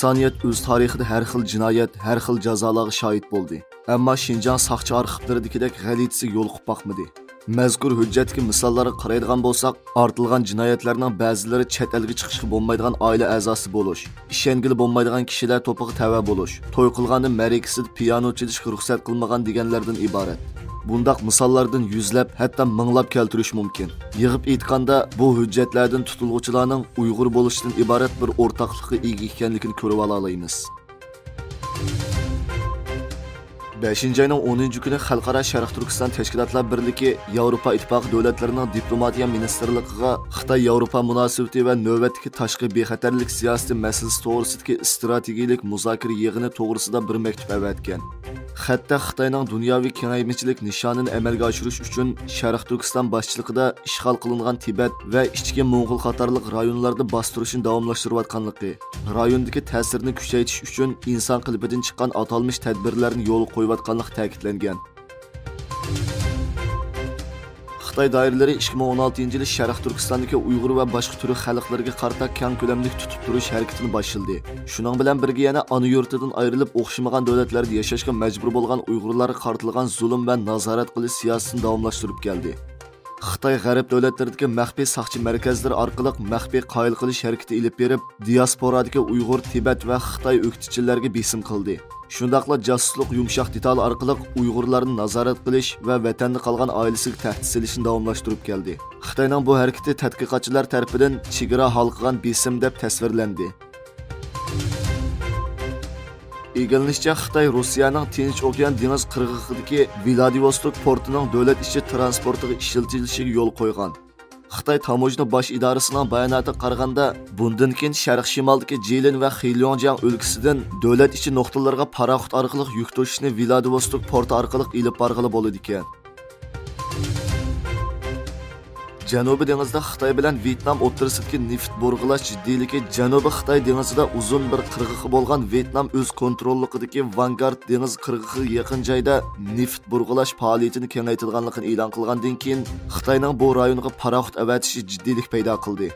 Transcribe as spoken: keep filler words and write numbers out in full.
ئىنسانىيەت ئۆز تارىخىدا ھەر خىل جىنايەت، ھەر خىل جازالارغا شاھىت بولدى. ئەمما شىنجاڭ ساقچى ئارخىپلىرىدىكىدەك غەلىتىسىگە يولۇقۇپ باقمىدى. مەزكۇر ھۆججەتتىكى مىساللارغا قارايدىغان بولساق، ئارتىلغان جىنايەتلەرنىڭ بەزىلىرى چەت ئەلگە چىقىشقا بولمايدىغان ئائىلە ئەزاسى بولۇش، ئىشەنگىلى بولمايدىغان كىشىلەر توپىغا تەۋە بولۇش، توي قىلغاندا مەرىكىسىدە پىيانو چېلىشقا رۇخسەت قىلمىغان دېگەنلەردىن ئىبارەت. بۇنداق مىساللاردىن يۈزلەپ، ھەتتا مىڭلاپ كەلتۈرۈش مۇمكىن. يىغىپ ئېيتقاندا، بۇ ھۆججەتلەردىن تۇتۇلغۇچىلارنىڭ ئۇيغۇر بولۇشتىن ئىبارەت بىر ئورتاقلىققا ئىگە ئىكەنلىكىنى كۆرۈۋالالايمىز. بەشىنچى ئاينىڭ ئونىنچى كۈنى خەلقئارا شەرق تۈركىستان تەشكىلاتلار بىرلىكى ياۋروپا ئىتتىپاقى دۆلەتلىرىنىڭ دىپلوماتىيە مىنىستىرلىقىغا خىتاي ياۋروپا مۇناسىۋىتى ۋە نۆۋەتتىكى تاشقى بىخەتەرلىك سىياسىتى مەسىلىسى توغرىسىدىكى ئىستراتېگىيىلىك مۇزاكىرە يىغىنى توغرىسىدا بىر مەكتۇپ ئەۋەتكەن. خەتتە خىتاينىڭ دۇنياۋى كېڭەيمىچىلىك نىشانىنى ئەمەلگە ئاشۇرۇش ئۈچۈن شەرق تۈركىستان باشچىلىقىدا ئىشغال قىلىنغان تىبەت ۋە ئىچكى موڭغۇل قاتارلىق رايونلاردا باستۇرۇشنى داۋاملاشتۇرۇۋاتقانلىقى، رايوندىكى تەسىرىنى كۈچەيتىش ئۈچۈن ئىنسان قېلىپىدىن چىققان ئاتالمىش تەدبىرلەرنى يولغا قويۇۋاتقانلىقى تەكىتلەنگەن. خىتاي دائىرىلىرى ئىككى مىڭ ئون ئالتىنچى يىلى شەرقىي تۈركىستاندىكى ئۇيغۇر ۋە باشقا تۈرك خەلقلىرىگە قارىتا كەڭ كۆلەملىك تۇتۇپ تۇرۇش ھەرىكىتىنى باشلىدى. شۇنىڭ بىلەن بىرگە يەنە ئانا يۇرتىدىن ئايرىلىپ ئوخشىمىغان دۆلەتلەردە ياشاشقا مەجبۇر بولغان ئۇيغۇرلارغا قارىتىلغان زۇلۇم ۋە نازارەت قىلىش سىياسىتىنى داۋاملاشتۇرۇپ كەلدى. خىتاي غەرب دۆلەتلىرىدىكى مەخپىي ساقچى مەركەزلىرى ئارقىلىق مەخپىي قايىل قىلىش ھەرىكىتى ئېلىپ بېرىپ، دىياسپورادىكى ئۇيغۇر، تىبەت ۋە خىتاي ئۆكتىچىلەرگە بېسىم قىلدى. شۇنداقلا جاسۇسلۇق يۇمشاق دېتالى ئارقىلىق ئۇيغۇرلارنى نازارەت قىلىش ۋە ۋەتەندە قالغان ئائىلىسىگە تەھدىت سېلىشنى داۋاملاشتۇرۇپ كەلدى. خىتاينىڭ بۇ ھەرىكىتى تەتقىقاتچىلار تەرىپىدىن چېگرا ھالقىغان بېسىم دەپ تەسۋىرلەندى. ئىگىلىنىشىچە، خىتاي روسىيەنىڭ تىنچ ئوكيان دېڭىز قىرغىقىدىكى ۋلادىۋوستوك پورتىنىڭ دۆلەت ئىچى تىرانسپورتىغا ئىشلىتىلىشىگە يول قويغان. خىتاي تاموژنا باش ئىدارىسىنىڭ باياناتىغا قارىغاندا، بۇندىن كېيىن شەرقىي شىمالدىكى جىلىن ۋە خېليوڭجياڭ ئۆلكىسىدىن دۆلەت ئىچى نۇقتىلىرىغا پاراخوت ئارقىلىق يۈك توشۇشنى ۋلادىۋوستوك پورتى ئارقىلىق ئېلىپ بارغىلى بولىدىكەن. جەنۇبىي دېڭىزدا خىتاي بىلەن ۋيېتنام ئوتتۇرىسىدىكى نېفىت بۇرغىلاش جىددىيلىكى. جەنۇبىي خىتاي دېڭىزىدا ئۇزۇن بىر قىرغىقى بولغان ۋيېتنام ئۆز كونتروللۇقىدىكى ۋانگارد دېڭىز قىرغىقىغا يېقىن جايدا نېفىت بۇرغىلاش پائالىيىتىنى كېڭەيتىدىغانلىقىنى ئېلان قىلغاندىن كېيىن، خىتاينىڭ بۇ رايونغا پاراخوت ئەۋەتىشى جىددىيلىك پەيدا قىلدى.